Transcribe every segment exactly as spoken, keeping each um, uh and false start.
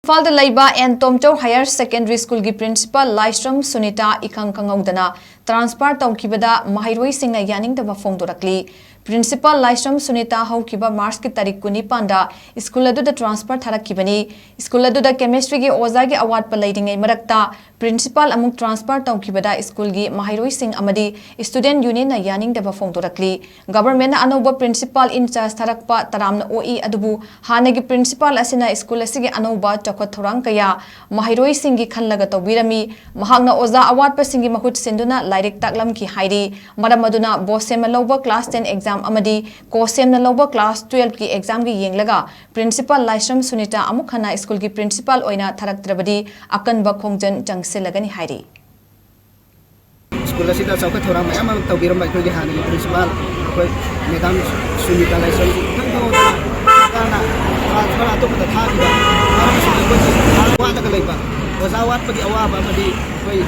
ꯏꯝꯐꯥꯜꯗ ꯂꯩꯕ and ꯇꯣꯝꯆꯧ higher secondary ꯁ꯭ꯀꯨꯜꯒꯤ ꯄ꯭ꯔꯤꯟꯁꯤꯄꯥꯜ ꯂꯥꯏꯁ꯭ꯔꯝ ꯁꯨꯅꯤꯇꯥ ꯏꯈꯪ ꯈꯪꯍꯧꯗꯅ ꯇ꯭ꯔꯥꯟꯁꯐꯔ ꯇꯧꯈꯤꯕꯗ ꯃꯍꯩꯔꯣꯏꯁꯤꯡꯅ ꯌꯥꯅꯤꯡꯗꯕ ꯐꯣꯡꯗꯣꯔꯛꯂꯤ꯫ ꯄ꯭ꯔꯤꯟꯁꯤꯄꯥꯜ ꯂꯥꯏꯁ꯭ꯔꯝ ꯁꯨꯅꯤꯇꯥ ꯍꯧꯈꯤꯕ ꯃꯥꯔꯆꯀꯤ ꯇꯥꯔꯤꯛ ꯀꯨꯟꯅꯤꯄꯥꯟꯗ ꯁ꯭ꯀꯨꯜ ꯑꯗꯨꯗ ꯇ꯭ꯔꯥꯟꯁꯐꯔ ꯊꯥꯔꯛꯈꯤꯕꯅꯤ꯫ ꯁ꯭ꯀꯨꯜ ꯑꯗꯨꯗ ꯀꯦꯃꯤꯁꯇ꯭ꯔꯤꯒꯤ ꯑꯣꯖꯥꯒꯤ ꯑꯋꯥꯠꯄ ꯂꯩꯔꯤꯉꯩ ꯃꯔꯛꯇ ꯄ꯭ꯔꯤꯟꯁꯤꯄꯥꯜ ꯑꯃꯨꯛ ꯇ꯭ꯔꯥꯟꯁꯐꯔ ꯇꯧꯈꯤꯕꯗ ꯁ꯭ꯀꯨꯜꯒꯤ ꯃꯍꯩꯔꯣꯏꯁꯤꯡ ꯑꯃꯗꯤ ꯁ꯭ꯇꯨꯗꯦꯟꯠ ꯌꯨꯅꯤꯌꯟꯅ ꯌꯥꯅꯤꯡꯗꯕ ꯐꯣꯡꯗꯣꯔꯛꯂꯤ꯫ ꯒꯚꯔꯟꯃꯦꯟꯠꯅ ꯑꯅꯧꯕ ꯄ꯭ꯔꯤꯟꯁꯤꯄꯥꯜ ꯏꯟ ꯆꯥꯔꯖ ꯊꯥꯔꯛꯄ ꯇꯔꯥꯝꯅ ꯑꯣꯛꯏ, ꯑꯗꯨꯕꯨ ꯍꯥꯟꯅꯒꯤ ꯄ꯭ꯔꯤꯟꯁꯤꯄꯥꯜ ꯑꯁꯤꯅ ꯁ꯭ꯀꯨꯜ ꯑꯁꯤꯒꯤ ꯑꯅꯧꯕ ꯆꯥꯎꯈꯠ ꯊꯧꯔꯥꯡ ꯀꯌꯥ ꯃꯍꯩꯔꯣꯏꯁꯤꯡꯒꯤ ꯈꯜꯂꯒ ꯇꯧꯕꯤꯔꯝꯃꯤ꯫ ꯃꯍꯥꯛꯅ ꯑꯣꯖꯥ ꯑꯋꯥꯠꯄꯁꯤꯡꯒꯤ ꯃꯍꯨꯠ ꯁꯤꯟꯗꯨꯅ ꯂꯥꯏꯔꯤꯛ ꯇꯥꯛꯂꯝꯈꯤ ꯍꯥꯏꯔꯤ꯫ ꯃꯔꯝ ꯑꯗꯨꯅ ꯕꯣꯁ ꯁꯦꯝꯅ ꯂꯧꯕ ꯀ꯭ꯂꯥꯁ ꯇꯦꯟ ꯑꯦꯛꯖꯥꯝ ꯑꯃꯗꯤ ꯀꯣꯁ ꯁꯦꯝꯅ ꯂꯧꯕ ꯀ꯭ꯂꯥꯁ ꯇꯨꯌꯦꯜꯐꯀꯤ ꯑꯦꯛꯖꯥꯝꯒꯤ ꯌꯦꯡꯂꯒ ꯄ꯭ꯔꯤꯟꯁꯤꯄꯥꯜ ꯂꯥꯏꯁ꯭ꯔꯝ ꯁꯨꯅꯤꯇꯥ ꯑꯃꯨꯛ ꯍꯟꯅ ꯁ꯭ꯀꯨꯜꯒꯤ ꯄ꯭ꯔꯤꯟꯁꯤꯄꯥꯜ ꯑꯣꯏꯅ ꯊꯥꯔꯛꯇ꯭ꯔꯕꯗꯤ ꯑꯀꯟꯕ ꯈꯣꯡꯖꯪ ꯆꯪꯁꯤꯜꯂꯒꯅꯤ ꯍꯥꯏꯔꯤ꯫ ꯁ꯭ꯀꯨꯜ ꯑꯁꯤꯗ ꯆꯥꯎꯈꯠ ꯊꯧꯔꯥꯡ ꯃꯌꯥꯝ ꯑꯃ ꯇꯧꯕꯤꯔꯝꯕ ꯑꯩꯈꯣꯏꯒꯤ ꯍꯥꯟꯅꯒꯤ ꯄ꯭ꯔꯤꯟꯁꯤꯄꯥꯜ ꯑꯩꯈꯣꯏ ꯃꯦꯗꯥꯝ ꯁꯨꯅꯤꯇꯥ ꯂꯥꯏꯁ꯭ꯔꯝ ꯏꯈꯪ ꯈꯪꯍꯧꯗꯅ ꯁꯔꯀꯥꯔꯅ ꯇ꯭ꯔꯥꯟꯁꯐꯔ ꯑꯇꯣꯞꯄꯗ ꯊꯥꯈꯤꯕ ꯃꯔꯝ ꯑꯁꯤꯅ ꯑꯩꯈꯣꯏ ꯋꯥꯠꯂꯒ ꯂꯩꯕ ꯑꯣꯖꯥ ꯋꯥꯠꯄꯒꯤ ꯑꯋꯥꯕ ꯑꯃꯗꯤ ꯑꯩꯈꯣꯏ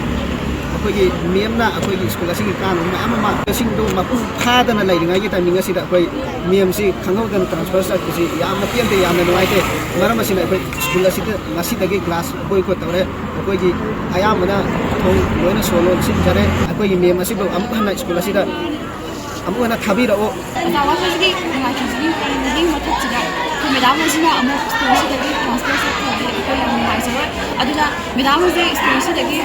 ꯑꯩꯈꯣꯏꯒꯤ ꯃꯦꯝꯅ ꯑꯩꯈꯣꯏꯒꯤ ꯁ꯭ꯀꯨꯜ ꯑꯁꯤꯒꯤ ꯀꯥꯟꯅꯕ ꯃꯌꯥꯝ ꯑꯃ ꯁꯤꯡꯗꯨ ꯃꯄꯨꯡ ꯐꯥꯗꯅ ꯂꯩꯔꯤꯉꯩꯒꯤ ꯇꯥꯏꯃꯤꯡ ꯑꯁꯤꯗ ꯑꯩꯈꯣꯏ ꯃꯦꯝꯁꯤ ꯈꯪꯍꯧꯗꯅ ꯇ꯭ꯔꯥꯟꯁꯐꯔ ꯆꯠꯄꯁꯤ ꯌꯥꯝꯅ ꯄꯦꯟꯗꯦ, ꯌꯥꯝꯅ ꯅꯨꯡꯉꯥꯏꯇꯦ꯫ ꯃꯔꯝ ꯑꯁꯤꯅ ꯑꯩꯈꯣꯏ ꯁ꯭ꯀꯨꯜ ꯑꯁꯤꯗ ꯉꯁꯤꯗꯒꯤ ꯀ꯭ꯂꯥꯁ ꯕꯣꯏꯀꯣꯠ ꯇꯧꯔꯦ꯫ ꯑꯩꯈꯣꯏꯒꯤ ꯑꯌꯥꯝꯕꯅ ꯊꯣꯡ ꯂꯣꯏꯅ ꯁꯣ ꯂꯣꯟꯁꯤꯟꯖꯔꯦ꯫ ꯑꯩꯈꯣꯏꯒꯤ ꯃꯦꯝ ꯑꯁꯤꯕꯨ ꯑꯃꯨꯛ ꯍꯟꯅ ꯁ꯭ꯀꯨꯜ ꯑꯁꯤꯗ ꯑꯃꯨꯛ ꯍꯟꯅ ꯊꯥꯕꯤꯔꯛꯑꯣ꯫ ꯑꯣꯖꯥ ꯋꯥꯠꯄꯁꯤꯒꯤ ꯅꯨꯡꯉꯥꯏꯇꯕꯁꯤꯒꯤ ꯃꯇꯨꯡ ꯃꯊꯛꯁꯤꯗ ꯑꯩꯈꯣꯏ ꯃꯦꯗꯥꯝ ꯑꯁꯤꯅ ꯑꯃꯨꯛ ꯁ꯭ꯀꯨꯜ ꯑꯁꯤꯗꯒꯤ ꯇ꯭ꯔꯥꯟꯁꯐꯔ ꯆꯠꯈ꯭ꯔꯗꯤ ꯑꯩꯈꯣꯏ ꯌꯥꯝ ꯅꯨꯡꯉꯥꯏꯖꯔꯣꯏ꯫ ꯑꯗꯨꯅ ꯃꯦꯗꯥꯝ ꯑꯁꯤ ꯁ꯭ꯀꯨꯜ ꯑꯁꯤꯗꯒꯤ